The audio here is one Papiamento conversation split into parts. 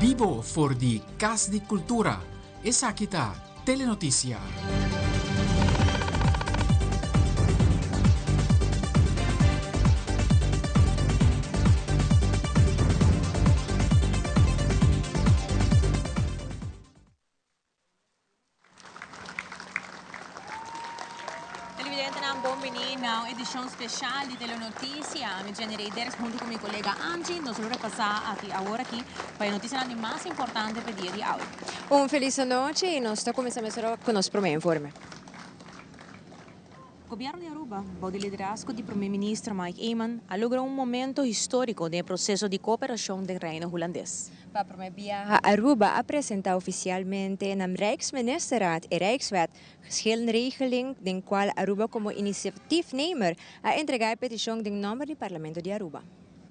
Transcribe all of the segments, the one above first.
Bibo for di Cas di Cultura, esaki ta Telenoticia. Televidentenan bon bini na un edicion special di Telenoticia. Mi Jenny Reiders hunto cu mi colega Angie nos lo repasa aki awor aki pa e noticianan di mas importante pa e dia di awe. Un feliz anochi y nos ta cuminsa mesora cu nos prome informe. Gobierno di Aruba, bou di liderazgo di Prome Minister Mike Eman, a logra un momento historico den e proceso di cooperacion den Reino Hulandes. Pa prome biaha Aruba a presenta oficialmente na Rijksministerraad e Rijkswet Geschillenregeling den cual Aruba como initiatiefnemer a entrega e peticion den nomber di Parlamento di Aruba.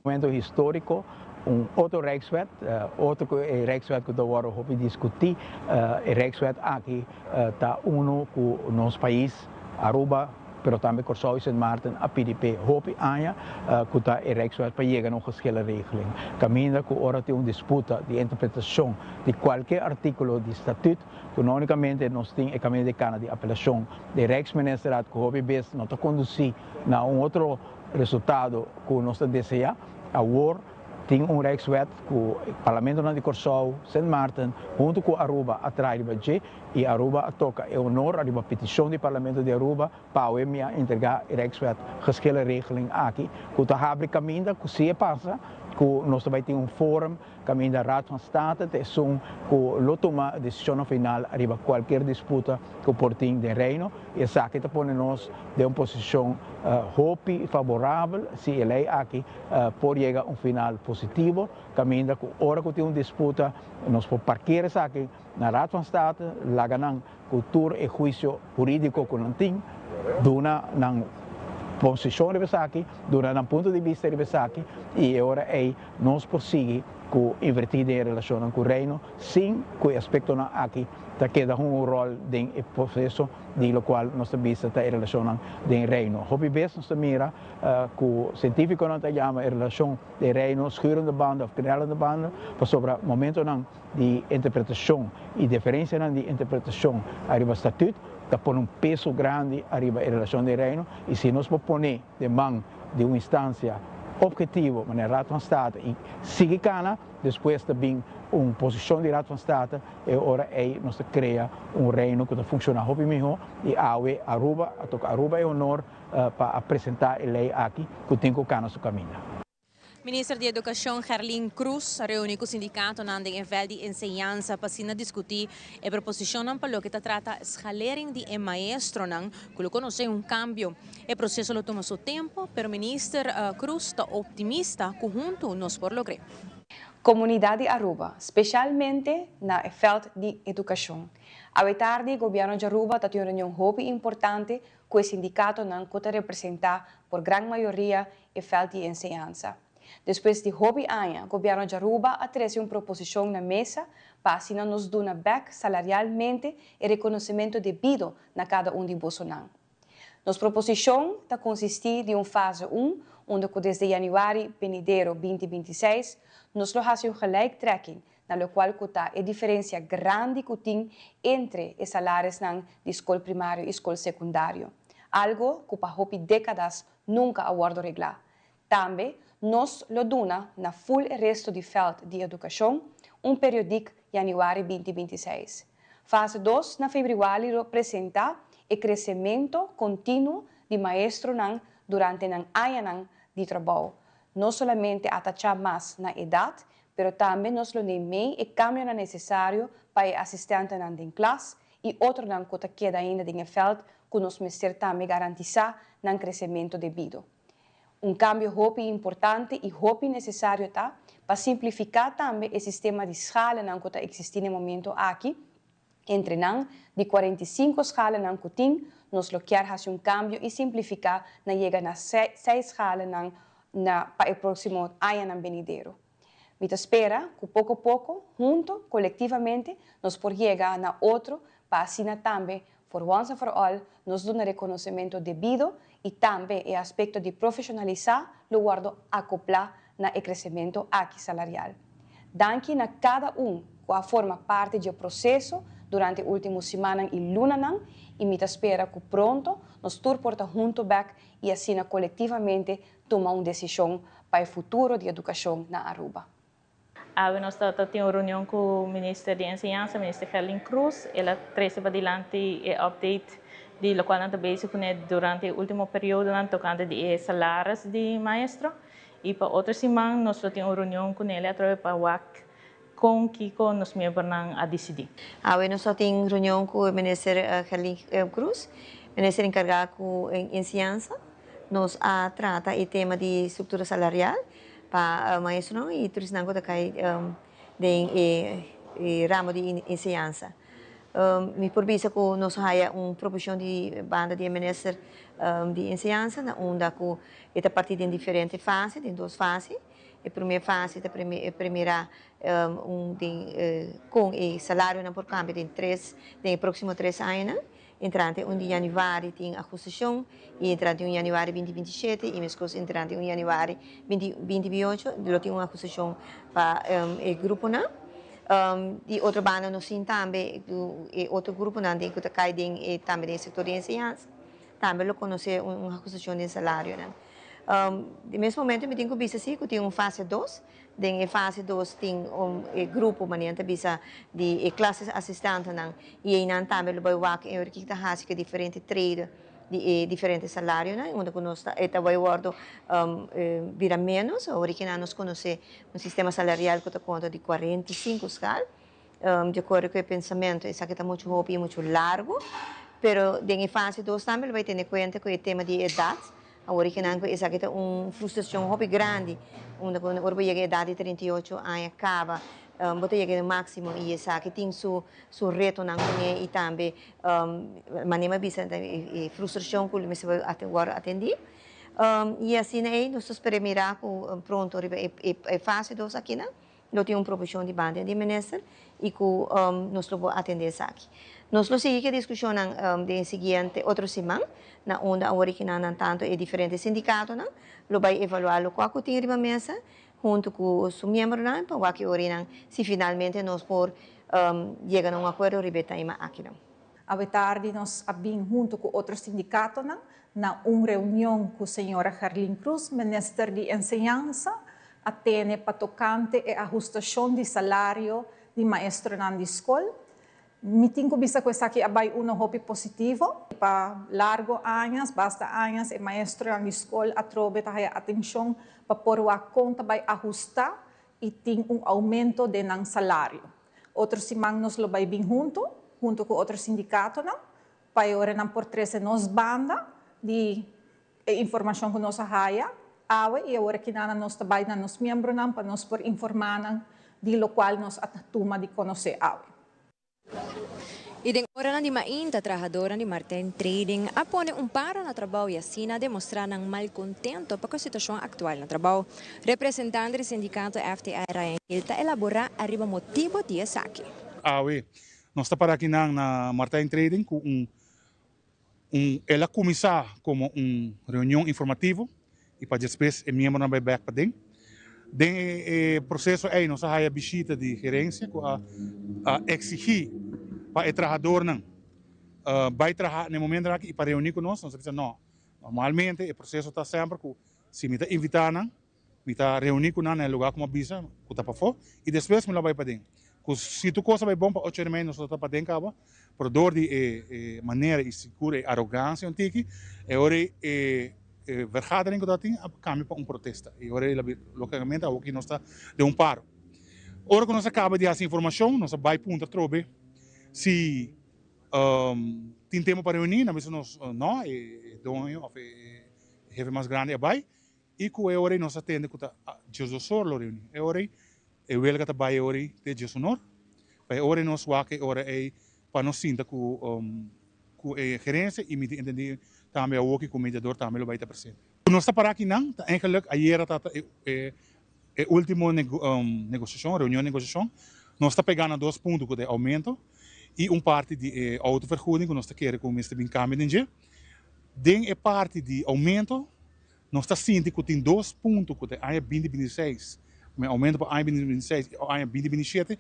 Momento historico, un otro Rijkswet, otro cu e Rijkswet cu ta wordo hopi discuti, e Rijkswet aki ta uno cu nos pais Aruba, pero tambe Corsou y Sint Maarten a pidi p'e hopi aña cu ta e Rijkswet pa yega na un geschillenregeling. Caminda cu ora tin un disputa di interpretacion di cualkier articulo di statuut, cu no unicamente nos tin e caminda di cana di apelacion di Rijksministerraad cu hopi bes no ta conduci na un otro resultado cu nos ta desea. Awor tin un Rijkswet cu Parlamentonan di Corsou, Sint Maarten hunto cu Aruba a traha riba dje y Aruba a toca e honor ariba peticion di Parlamento di Aruba pa awe mi a entrega e Rijkswet Geschillenregeling aki cu ta habri caminda cu si e pasa cu nos ta bay tin un forum Caminda Raad van State ta esun cu lo tuma decisionnan final ariba cualkier disputa cu por tin den Reino y esaki ta pone nos den un posicion hopi favorabel si e ley aki por yega un final positivo caminda cu ora cu tin un disputa nos por parkeer esaki na Raad van State laga nan cu tur e huicio huridico cu nan tin duna nan posicion riba esaki, duna nan punto di bista riba esaki y e ora ey nos por sigui cu inverti den e relacionnan cu Reino sin cu e aspectonan aki ta keda hunga un rol den e proceso di locual nos ta bisa ta e relacionnan den Reino. Hopi bes nos ta mira cu cientificonan ta yama e relacion den Reino schurende banden of knellende banden pasobra momentonan di interpretacion y diferencianan di interpretacion ariba statuut ta pone un peso grandi ariba e relacion den Reino y si nos por pone den man di un instancia objetivo manera Raad van State y sigui cana despues ta bin un posicion di Raad van State e ora ey nos ta crea un Reino cu ta funciona hopi miho y awe Aruba a toca Aruba e honor pa a presenta e ley aki cu tin cu cana su caminda. Minister di Educacion Gerlin Croes a reuni cu sindicatonan den e veld di enseñansa pa asina discuti e proposicionnan pa loke ta trata schalering di e maestronan cu lo conoce un cambio. E proceso lo tuma su tempo, pero Minister Croes ta optimista cu hunto nos por logr'e. Comunidad di Aruba, specialmente na e veld di educacion. Awe tardi Gobierno di Aruba ta tin un reunion hopi importante cu e sindicatonan cu ta representa por gran mayoria e veld di enseñansa. Despues di hopi aña, Gobierno di Aruba a trece un proposicion na mesa pa asina nos duna bek salarialmente e reconocimento debido na cada un di bosonan. Nos proposicion ta consisti di un fase un, unda cu desde januari benidero binti bintiseis nos lo haci un gelijktrekking na locual cu ta e diferencia grandi cu tin entre e salarisnan di scol primario y scol secundario, algo cu pa hopi decadas nunca a wordo reglá. Tambe nos lo duna na ful e resto di veld di educacion un periodiek januari binti 26. Fase dos na febrüari lo presenta e crecemento continuo di maestronan durante nan añanan di trabou, no solamente atacha mas na edad, pero tambe nos lo neem'ei e cambionan necesario pa e asistentenan den klas y otronan cu ta keda ainda den e veld cu nos mester tambe garantisa nan crecemento debido. Un cambio hopi importante y hopi necesario ta pa simplifica tambe e sistema di schalenan cu ta existi na e momento aki. Entre nan, di 45 schalenan cu tin, nos lo kier haci un cambio y simplifica na yega na seis schalenan na pa e proximo añanan benidero. Mi ta spera cu poco poco, hunto, colectivamente, nos por yega na otro pa asina tambe, for once and for all, nos duna reconocimento debido y tambe e aspecto di profesionalisa lo wordo acopla na e crecemento aki salarial. Danki na kada un ku a forma parti di e proseso durante último simannan i lunanan i mi ta spera ku pronto nos tur por ta huntu bèk i asina kolektivamente tuma un desishon pa e futuro di edukashon na Aruba. Awe nos ta tin un reunion ku Minister di Enseñansa, Minister Gerlin Croes. El a trese padilanti e update di lokual nan ta bezig kuné durante e último periodonan tokante di e salaris di maestro. I pa otro siman nos lo tin un reunion ku nele atrobe pa wak kon kiko nos miembronan a disidí. Awe nos lo tin reunion ku e Minister Gerlin Croes, Minister enkargá ku enseñansa. Nos a trata e tema di struktura salarial pa maestronan i tur esnan ku ta kai den e ramo di enseñansa. Mi por bisa ku nos a haya un proposishon di banda di e Minister di Enseñansa na unda ku e ta partí den diferente fase, den dos fase. E promé fase ta primera un den kon e salarionan por kambia den tres den e próksimo tres añanan. Entrante un di yanüari tin ahustashon i entrante un yanüari binti binti shete i meskos entrante un yanüari binti binti biocho lo tin un ahustashon pa e gruponan. Di otro banda nos tin tambe e otro gruponan den ku ta kai den e tambe den e sektor di enseñansa tambe lo konosé un ahustashon den salarionan. Di mes momento mi tin ku bisa si ku tin un fase dos Den e fase dos tin un e grupo manera nan ta bisa di e clases asistantenan y eynan tambe lo bay wak e ora kiko ta haci cu e diferente trade di e diferente salarionan unda cu nos ta e ta bay wordo bira menos awor kinan nos conoce un sistema salarial cu ta conta di 45 schaal di acuerdo cu e pensamento esaki ta mucho hopi y mucho largo pero den e fase dos tambe lo bay tene cuenta cu e tema di edad. Awor e kinan ku esaki ta un frustrashon hopi grandi, unda ku ora bo yega e edat di 38 aña kaba, bo ta yega e máksimo i esaki tin su su retonan kuné i tambe manera mi a bisa e frustrashon ku lo mester bai wòrdu atendí. I asina ei nos ta spera mira ku pronto riba e fase dos akinan Lo tin un proposicion di banda di minister y cu nos lo por atende esaki. Nos lo sigui cu e discusionnan den e siguiente otro siman na unda awor e kinannan tanto e diferente sindicatonan lo bay evalua locual cu tin riba mesa hunto cu su miembronan pa wak e orinan si finalmente nos por yega na un acuerdo riba e tema akinan. Awe tardi nos a bin hunto cu otro sindicatonan na un reunion cu señora Gerlin Croes, Minister di Enseñansa, a tene pa tocante e ahustacion di salario di maestronan di scol. Mi tin cu bisa cu esaki a bay uno hopi positivo. Pa largo añas, basta añas, e maestronan di scol atrobe ta haya atencion pa por wak con ta bay ahusta y tin un aumento den nan salario. Otro siman nos lo bay bin hunto, hunto cu otro sindicatonan, pa e ora nan por trece nos banda di e informacion cu nos a haya awe y awor aki nan nos ta bay na nos miembronan pa nos por informa nan di locual nos a tuma di conoce awe. I den oranan di mainta trahadornan di Martijn Trading a pone un paro na trabou i asina demostrá nan malkontento pa ku e situashon aktual na trabou. Representante di sindikato FTA Ryan Hill ta elaborá ariba motibu di esaki. Awe nos ta para akinan na Martijn Trading ku un Un el a kuminsá komo un reunion informativo i pa despues e miembronan bai bèk paden. Den e proseso ei nos a haya bishita di gerensia ku a eksigí pa e trahadornan bai traha na e momentonan aki i pa reuní ku nos. Nos a bisa no, normalmente e proseso ta semper ku si mi ta invitá nan, Mi ta reuní ku nan na e lugá ku mi a bisa ku ta pafó i despues mi lo bai paden. Ku si tur kos a bai bon pa ocho ora i mei nos lo ta paden kaba, pero dor di e manera i sigur e arogansia un tiki, e ora ei e vergadering ku tabatin a kambia pa un protesta i ora ei logikamente awoki nos ta den un paro. Ora ku nos a kaba di hasi informashon nos a bai puntra atrobe si tin tempu pa reuní, nan bisa nos no, e doño òf e hefe mas grandi a bai. I ku e ora ei nos a tende ku ta Djesosor lo reuní. E ora ei e welga ta bai e ora ei te Djesonor. Pa e ora ei nos wak e ora ei pa nos sinta ku ku e gerensia i mi tin entendí tambe awoki ku mediador tambe lo bai ta presente. Ku nos ta pará akinan ta eigenlik ayera ta ta e e ultimo negosiashon, reunion negosiashon. Nos ta pegá na dos punto ku ta e oumento i un parti di e outovergoeding ku nos ta kere ku mester bin kambio den dje. Den e parti di oumento Nos ta sinti ku tin dos punto ku ta e aña 2026. Mi aumento pa aña 2026 i aña 2027,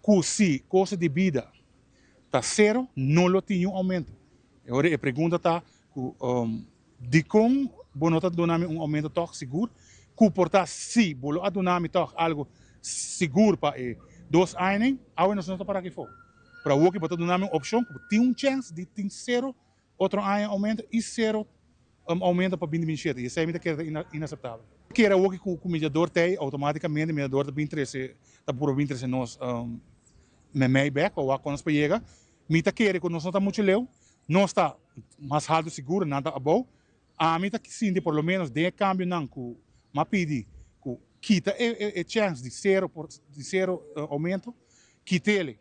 ku si kosto di bida ta sero, no lo tin niun aumento. E ora e pregunta ta ku dikon bo no ta duna mi un aumento tòg sigur? Ku por ta si bo lo a duna mi tòg algu sigur pa e dos añanan, awe nos no ta para aki afó. Pero awoki bo ta duna mi un opshon ku bo tin un chèns di tin sero otro aña aumento i sero aumento pa binti binti shete i esei mi ta kere ta inaseptabel. Kere awoki ku mediador t'ei outomatikamente mediador ta bin trese ta purba bin trese nos memei bek pa wak kon nos por yega. Mi ta kere ku nos no ta muchu leu, nos ta mas haltu sigur, nan ta abou. Ami ta sinti por lo menos den e kambionan ku m'a pidi ku kita e chèns di sero por di sero oumento, kit'ele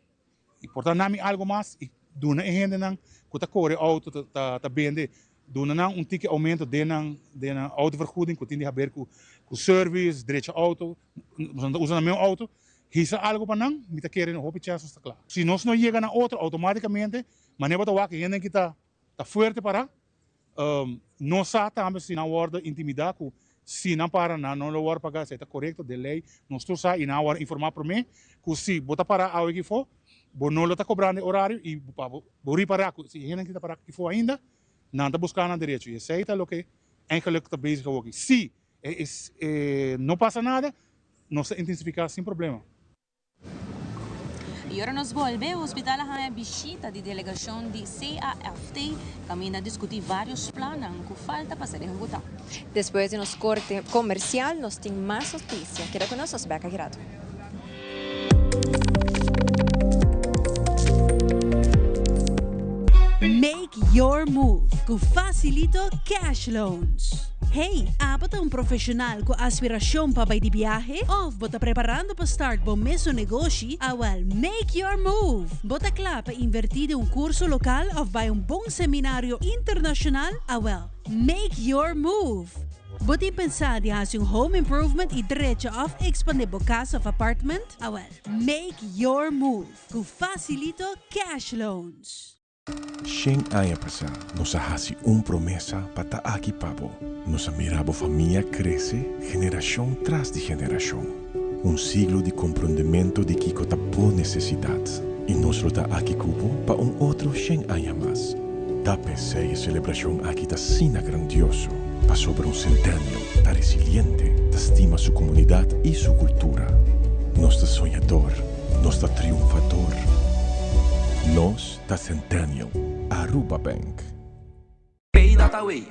i por ta nami algu mas i duna e hendenan ku ta kore outo ta ta bende duna nan un tiki oumento den nan den nan outovergoeding ku tin di haber ku ku service, drecha outo, nos ta usa nan mes outo, hisa algu pa nan, mi ta kere hopi chèns nos ta kla. Si nos no yega na otro outomatikamente manera bo ta wak e hendenan ki ta ta fuerte para No sa tambe si nan wòrdu intimidá ku si nan para nan no lo wòrdu pagá, esei ta korekto den lei, nos tur sa i nan a wòrdu informá promé ku si bo ta para awe kifó bo no lo ta kobrando e orario i pa bo bo ripará ku si e hendenan ki ta para kifó ainda nan ta buská nan derecho i esei ta loke eigenlik ta bezig awoki. Si e no pasa nada nos ta intensifiká sin problema. Y ora nos bolbe, hospital a haña bishita di delegacion di CAFT, caminda a discuti varios plannan cu falta pa ser ehecuta. Despues di nos corte comercial nos tin mas noticia. Keda cu nos, nos bek aki rato. Make your move cu Facilito Cash Loans. Hey, abo ta un profesional cu aspiracion pa bay di biahe? Of bo ta preparando pa start bo mesun negoshi? Awel, make your move! Bo ta cla pa inverti den un curso local of bay un bon seminario internacional? Awel, make your move! Bo tin pensa di haci un home improvement y drecha of expande bo cas of apartment? Awel, make your move cu Facilito Cash Loans! Shen aña pasá nos a hasi un promesa pa ta aki pa bo. Nos a mira bo famia krese generashon tras di generashon. Un siglo di komprondementu di kiko ta bo nesesidat. I nos lo ta aki ku bo pa un otro shen aña mas. Ta p'esei e selebrashon aki ta asina grandioso, pasobra un Centennial ta resiliente, ta stima su komunidat i su kultura. Nos ta soñador, nos ta triunfador. Nos ta Centennial, Aruba Bank. Pay dot away,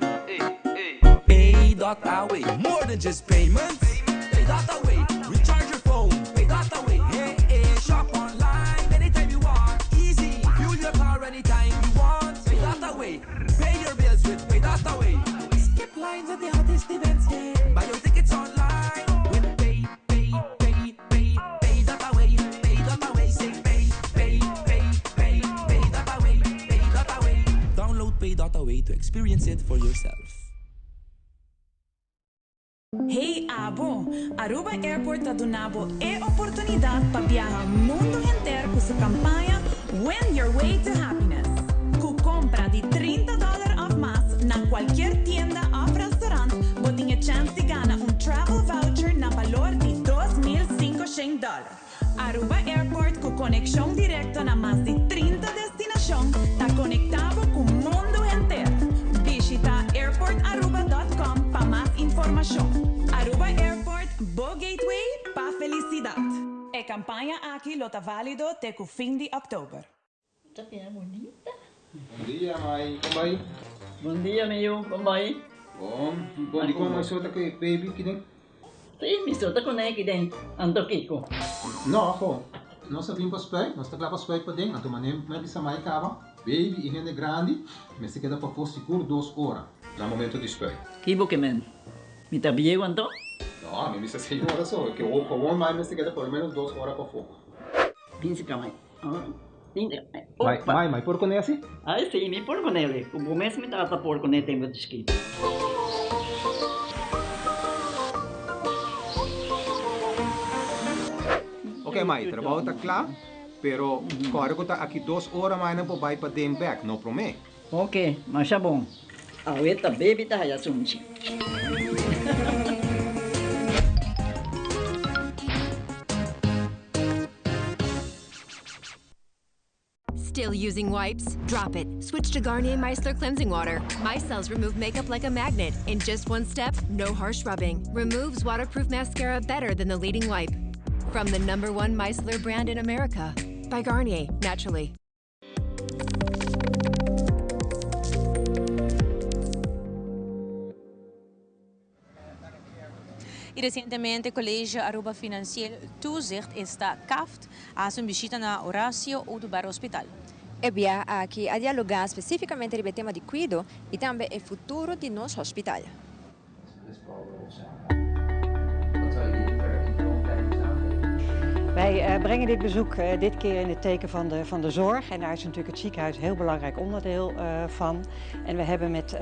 pay dot away, more than just payments. Pay dot away, recharge your phone. Pay dot away, hey hey, shop online anytime you want. Easy, fuel your car anytime you want. Pay dot away, pay your bills with pay dot away. Skip lines at the hottest events, yeah. Buy your tickets online with pay, pay, pay, pay, pay dot away, pay dot away, say pay, pay, pay, pay, pay dot away, pay dot away. Download pay dot away to experience it for yourself. Hey abo! Aruba Airport ta duna bo e oportunidad pa biaha mundo henter cu su campaña Win Your Way to Happiness. Cu compra di 30 dollar of mas na cualkier tienda of restaurant bo tin e chance di gana un travel voucher na balor di 2500 dollar. Aruba Airport cu conexion directo na mas di 30 destinacion ta conecta bo cu mundo henter. Bishita airportaruba.com pa mas informacion. Aruba Airport, bo gateway pa felicidad. E campaña aki lo ta valido te cu fin di october. Ta bira bunita. Bon dia mai, kon bai? Bon dia mi yu, kon bai? Bon, bon di kon mai so ta ku e baby kiden? Si, mi so ta kuné kiden, anto kiko? No, ho, nos a bin pa spuit, nos ta kla pa spuit paden, anto manera mi a bisa mai kaba, baby i hende grandi mester keda pafó sigur dos ora na momento di spuit. Ki bo ke men? Mi ta bieu anto? No, mi bisa señora so, ke gewoon mai mester keda por lo menos dos ora pafó. Binsi ka mai. Mai, mai, mai por kuné asi? Ai si, mi por kuné li. Ku bo mes mi tata por kuné tempu di chikitu. Ok mai, trabou ta kla, pero kòrda ku ta aki dos ora mai nan por bai paden bèk, no promé. Ok, masha bon. Awe ta baby ta haya sunchi. Still using wipes? Drop it. Switch to Garnier Micellar Cleansing Water. Micelles remove makeup like a magnet. In just one step, no harsh rubbing. Removes waterproof mascara better than the leading wipe. From the number one micellar brand in America. By Garnier, naturally. Y recientemente College Aruba Financieel Toezicht, esta CAFT, a haci un bishita na Horacio Oduber Hospital. E biaha aki a dialoga specificamente riba e tema di cuido y tambe e futuro di nos hospital. Wij eh, brengen dit bezoek eh, dit keer in het teken van de, van de zorg. En daar is natuurlijk het ziekenhuis een heel belangrijk onderdeel eh, van. En we hebben met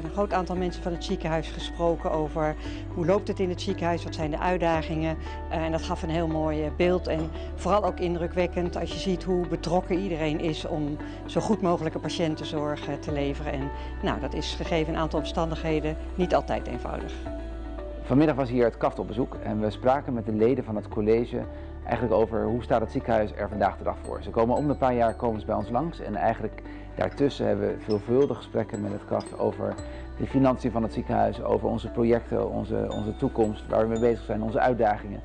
een groot aantal mensen van het ziekenhuis gesproken over hoe loopt het in het ziekenhuis, wat zijn de uitdagingen. en dat gaf een heel mooi beeld en vooral ook indrukwekkend als je ziet hoe betrokken iedereen is om zo goed mogelijke patiëntenzorg te leveren. En nou, dat is gegeven een aantal omstandigheden niet altijd eenvoudig. Vanmiddag was hier het KAFT op bezoek en we spraken met de leden van het college eigenlijk over hoe staat het ziekenhuis er vandaag de dag voor. Ze komen om de paar jaar komen ze bij ons langs en eigenlijk daartussen hebben we veelvuldig gesprekken met het KAFT over de financiën van het ziekenhuis, over onze projecten, onze, onze toekomst, waar we mee bezig zijn, onze uitdagingen.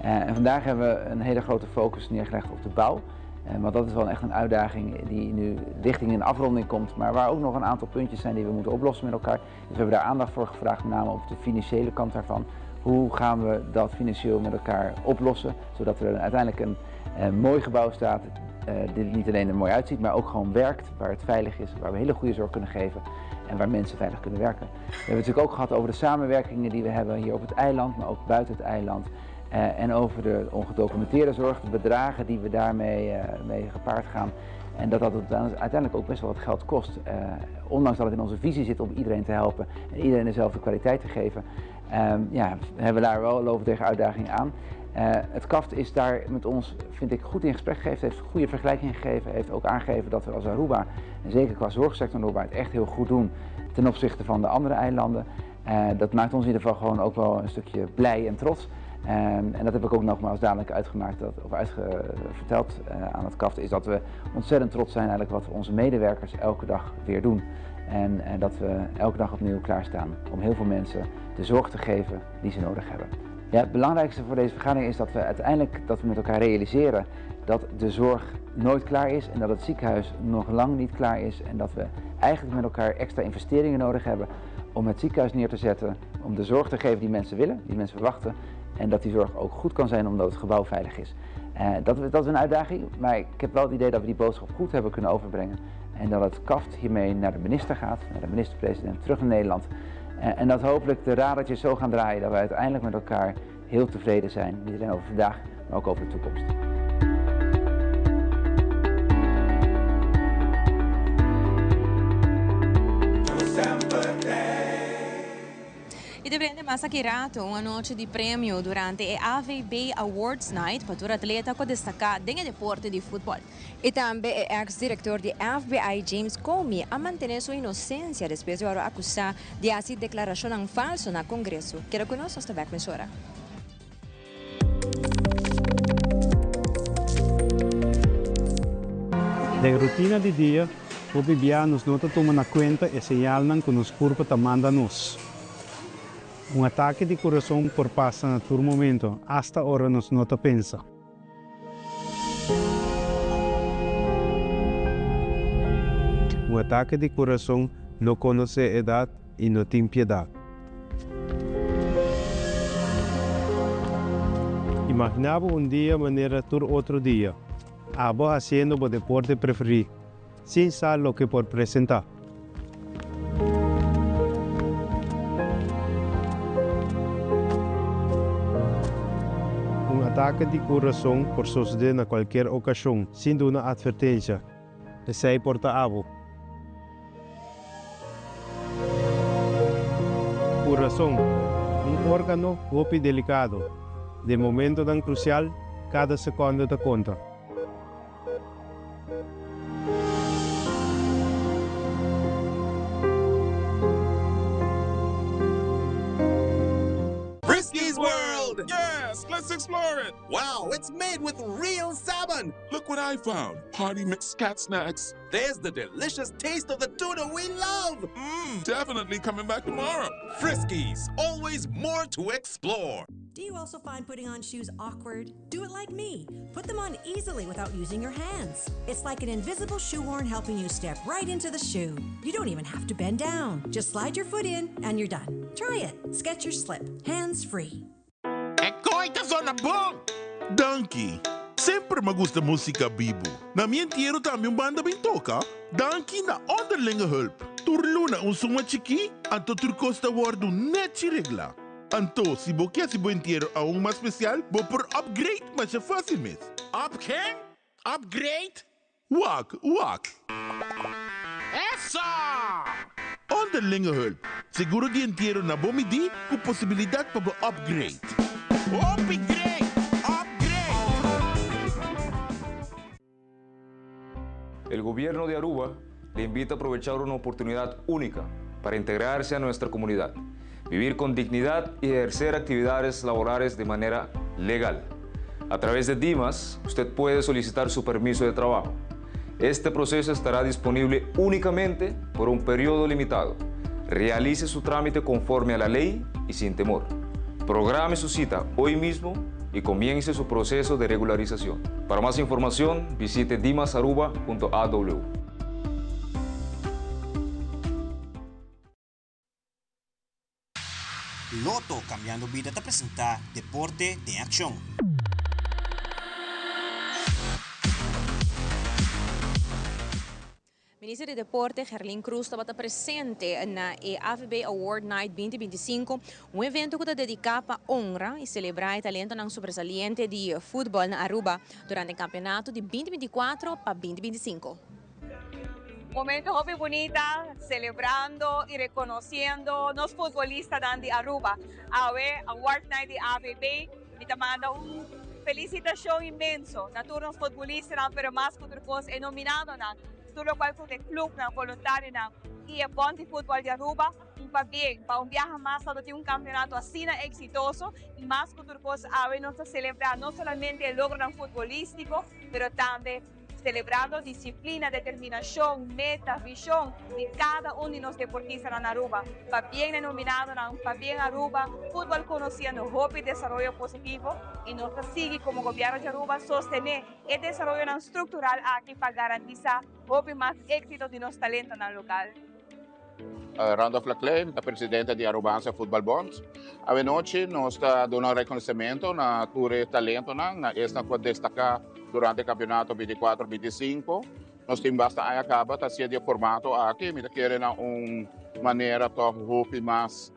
Eh, en vandaag hebben we een hele grote focus neergelegd op de bouw. Eh, want dat is wel echt een uitdaging die nu richting een afronding komt, maar waar ook nog een aantal puntjes zijn die we moeten oplossen met elkaar. Dus we hebben daar aandacht voor gevraagd, met name op de financiële kant daarvan. Hoe gaan we dat financieel met elkaar oplossen, zodat er uiteindelijk een, eh, mooi gebouw staat uh, die niet alleen er mooi uitziet, maar ook gewoon werkt, waar het veilig is, waar we hele goede zorg kunnen geven en waar mensen veilig kunnen werken. We hebben het natuurlijk ook gehad over de samenwerkingen die we hebben hier op het eiland, maar ook buiten het eiland. Eh, en over de ongedocumenteerde zorg, de bedragen die we daarmee uh, mee gepaard gaan. En dat dat uiteindelijk ook best wel wat geld kost. Uh, ondanks dat het in onze visie zit om iedereen te helpen en iedereen dezelfde kwaliteit te geven, um, ja, hebben we daar wel lopen tegen uitdagingen aan. Het KAFT is daar met ons, vind ik, goed in gesprek gegeven. Heeft goede vergelijking gegeven. Heeft ook aangegeven dat we als Aruba, en zeker qua zorgsector in Aruba, het echt heel goed doen ten opzichte van de andere eilanden. Dat maakt ons in ieder geval gewoon ook wel een stukje blij en trots. Um, en dat heb ik ook nogmaals dadelijk uitgemaakt dat, of uitge, verteld uh, aan het KAFT, is dat we ontzettend trots zijn eigenlijk wat onze medewerkers elke dag weer doen. En, en dat we elke dag opnieuw klaarstaan om heel veel mensen de zorg te geven die ze nodig hebben. Ja, het belangrijkste voor deze vergadering is dat we uiteindelijk dat we met elkaar realiseren dat de zorg nooit klaar is en dat het ziekenhuis nog lang niet klaar is en dat we eigenlijk met elkaar extra investeringen nodig hebben om het ziekenhuis neer te zetten, om de zorg te geven die mensen willen, die mensen verwachten en dat die zorg ook goed kan zijn omdat het gebouw veilig is. Uh, dat, dat is een uitdaging, maar ik heb wel het idee dat we die boodschap goed hebben kunnen overbrengen. En dat het KAFT hiermee naar de minister gaat, naar de minister-president, terug naar Nederland. Uh, en dat hopelijk de radertjes zo gaan draaien dat we uiteindelijk met elkaar heel tevreden zijn. Niet alleen over vandaag, maar ook over de toekomst. Y ta brende mas aki rato un anochi di premio durante e AVB Awards Night pa tur atleta cu a destaca den e deporte di futbol. Y tambe e ex director di FBI James Comey a mantene su inocencia despues di worde acusa di haci declaracionnan falso na Congreso. Keda cu nos, nos ta bek mesora. Den rutina di dia, hopi bia nos no ta tuma na kuenta e señalnan ku nos kurpa ta manda nos. Un atake di kurason por pasa na tur momento, asta ora nos no ta pensa. Un atake di kurason no konosé edat i no tin piedat. Imaginá bo un dia manera tur otro dia, abo hasiendo bo deporte preferí, sin sa loke por presentá. Un atake di kurason por sosodé na kualkier okashon, sin duna atvertensha. Esei por ta abo. Kurason, un órgano hopi delikado. Den momentonan krusial, kada sekònde ta konta. Frisky's World! Yes, let's explore it. Wow, it's made with real salmon. Look what I found. Party mix cat snacks. There's the delicious taste of the tuna we love. Mmm, definitely coming back tomorrow. Friskies, always more to explore. Do you also find putting on shoes awkward? Do it like me. Put them on easily without using your hands. It's like an invisible shoehorn helping you step right into the shoe. You don't even have to bend down. Just slide your foot in and you're done. Try it. Skechers Slip. Hands free. E koi ta zona bon! Danki! Semper m'a gusta músika bibu. Na mi entiero tambe un banda bin toka. Danki na Onderlinge Hulp. Tur luna un suma chikí, anto tur kos ta wòrdu nèchi reglá. Anto, si bo ke hasi bo entiero aun mas spesial, bo por upgrade masha fásil mes. Up ken? Upgrade? Wak, wak! Eso! Onderlinge Hulp, seguro di entiero na bo midí ku posibilidat pa bo upgrade. Hopi great! Upgrade! El gobierno de Aruba le invita a aprovechar una oportunidad única para integrarse a nuestra comunidad, vivir con dignidad y ejercer actividades laborales de manera legal. A través de Dimas, usted puede solicitar su permiso de trabajo. Este proceso estará disponible únicamente por un periodo limitado. Realice su trámite conforme a la ley y sin temor. Programe su cita hoy mismo y comience su proceso de regularización. Para más información, visite dimasaruba.aw. Lotto Cambiando Bida ta presenta Deporte den Accion. Minister di Deporte Gerlin Croes tabata presente na e AVB Award Night 2025, un evento cu ta dedica pa honra y celebra e talentonan sobresaliente di futbol na Aruba durante e campeonato di 2024 pa 2025. Momento hopi bunita, celebrando y reconociendo nos futbolistanan di Aruba. Awe Award Night di AVB, mi ta manda un felicitacion inmenso na tur nos futbolistanan, pero mas cu tur cos e nominadonan, tur locual cu e clubnan, voluntarionan y e Bond di Futbol di Aruba. Un pabien pa un biaha mas nos ta tin un campeonato asina exitoso y mas cu tur cos awe nos ta celebra no solamente e logronan futbolistico, pero tambe Celebrando disciplina, determinacion, meta, vision di cada un di nos deportistanan na Aruba. Pabien na e nominadonan, pabien Aruba, futbol conociendo hopi desaroyo positivo y nos ta sigui como Gobierno di Aruba sostene e desaroyonan structural aki pa garantisa hopi mas exito di nos talentonan local. Randolph Laclay, mi ta presidente di Arubanse Voetbal Bond. Awenochi nos ta duna reconocimento na tur e talentonan, na esnan cu a destaca durante e campeonato 24, 25. Nos tin basta aña caba ta haciendo e formato aki. Mi ta kere na un manera toch hopi mas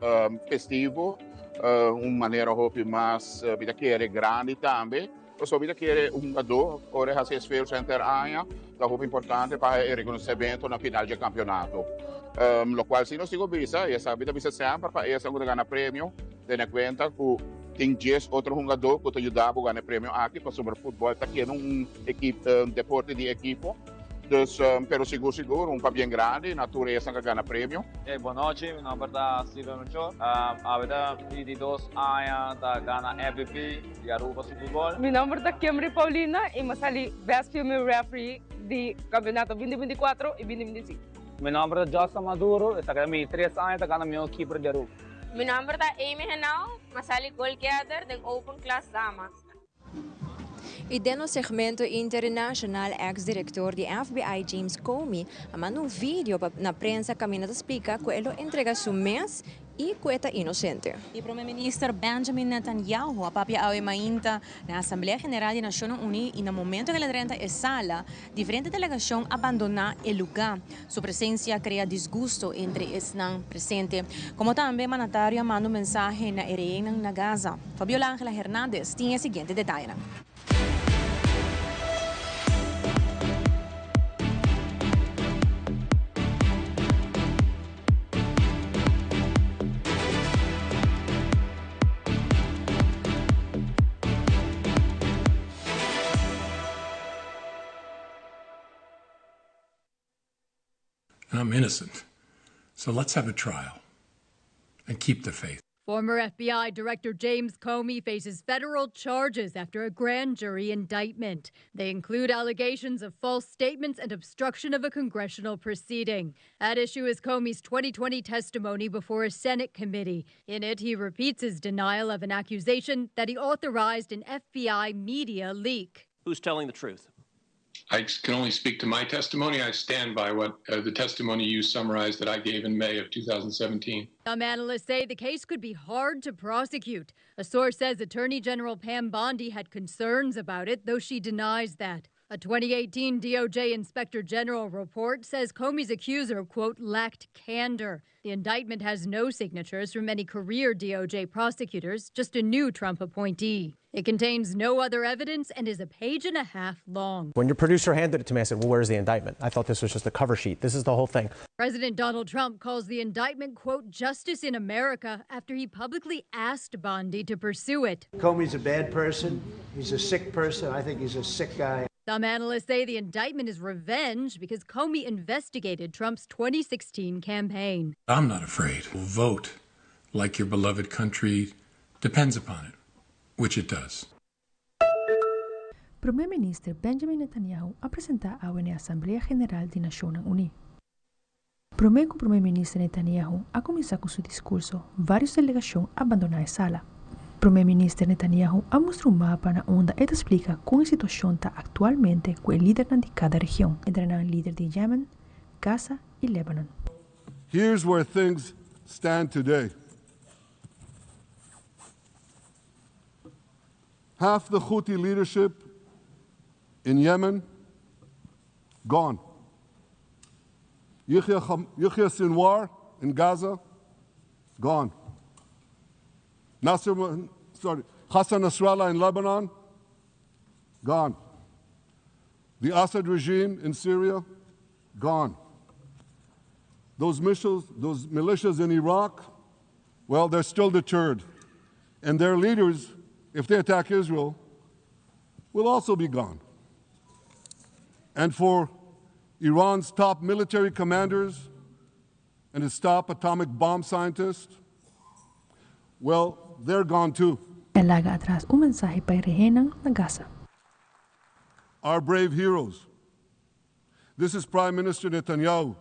festivo, un manera hopi mas, mi ta kere grandi tambe. Pasobra mi ta kere un hungadó ora e hasi esfuerso henter aña ta hopi importante pa haña e rekonosementu na final dje kampionato. Lokual si nos tin ku bisa, i esaki mi ta bisa semper pa esnan ku ta gana premio, tene kuenta ku tin djes otro hungadó ku ta yuda bo gana e premio aki pasobra futbòl ta keda un deporte di ekipo. Dus, pero sigur sigur un pabien grandi na tur esnan ku a gana premio. Hey, bon nochi, mi nomber ta Steven Melchor. Awe ta mi di dos aña ta gana MVP di Aruba su futbol. Mi nomber ta Kimry Paulina y mi a sali Best Female Referee di campeonato 2024 y 2025. Mi nomber ta Jocelyn Maduro, esaki ta mi tres aña ta gana mihor keeper di Aruba. Mi nomber ta Amy Henao, mi a sali goalgetter den Open Class Damas. Y den nos segmento internacional ex director di FBI James Comey a manda un video pa na prensa caminda ta splica cu e lo entrega su mes y cu e ta inocente. E Prome Minister Benjamin Netanyahu a papia awe mainta na Asamblea General di Nacionnan Uni y na momento cu el a drenta e sala, diferente delegacion a bandona e luga. Su presencia a crea disgusto entre esnan presente. Como tambe mandatario a manda un mensahe na e rehennan na Gaza. Fabiola Angela Hernandez tin e siguiente detayenan. And I'm innocent. So let's have a trial and keep the faith. Former FBI Director James Comey faces federal charges after a grand jury indictment. They include allegations of false statements and obstruction of a congressional proceeding. At issue is Comey's 2020 testimony before a Senate committee. In it, he repeats his denial of an accusation that he authorized an FBI media leak. Who's telling the truth? I can only speak to my testimony. I stand by what uh, the testimony you summarized that I gave in May of 2017. Some analysts say the case could be hard to prosecute. A source says Attorney General Pam Bondi had concerns about it, though she denies that. A 2018 DOJ Inspector General report says Comey's accuser, quote, lacked candor. The indictment has no signatures from any career DOJ prosecutors, just a new Trump appointee. It contains no other evidence and is a page and a half long. When your producer handed it to me, I said, Well, where's the indictment? I thought this was just a cover sheet. This is the whole thing. President Donald Trump calls the indictment, quote, justice in America after he publicly asked Bondi to pursue it. Comey's a bad person. He's a sick person. I think he's a sick guy. Some analysts say the indictment is revenge because Comey investigated Trump's 2016 campaign. I'm not afraid. Vote like your beloved country depends upon it, which it does. Prome Minister Benjamin Netanyahu a presenta awe n'e Asamblea General di Nacionnan Uni. Prome cu Prome Minister Netanyahu a cuminsa cu su discurso, varios delegacion a bandona e sala. Prome Minister Netanyahu a mustra un mapa na unda e ta splica con e situacion ta actualmente cu e lidernan di cada region, entre nan lider di Yemen, Gaza y Lebanon. Here's where things stand today. Half the Houthi leadership in Yemen, gone. Yahya, Yahya Sinwar in Gaza, gone. Nasser, sorry, Hassan Nasrallah in Lebanon, gone. The Assad regime in Syria, gone. Those missiles, those militias in Iraq, well, they're still deterred. And their leaders, if they attack Israel, will also be gone. And for Iran's top military commanders and its top atomic bomb scientists, well, they're gone too. El a laga atras un mensahe pa e rehennan na Gaza. Our brave heroes. This is Prime Minister Netanyahu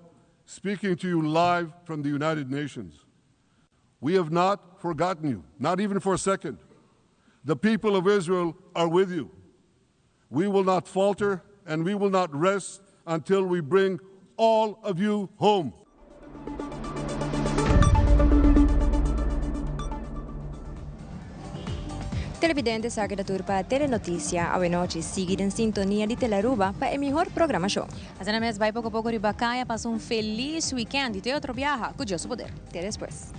speaking to you live from the United Nations. We have not forgotten you, not even for a second. The people of Israel are with you. We will not falter and we will not rest until we bring all of you home. Televidente esaki ta tur pa Telenoticia awenochi. Sigui den sintonia di Telearuba pa e mihor programacion. Asina mes bai poco poco riba caya pasa un feliz weekend y te otro biaha cu Dios su poder. Te despues.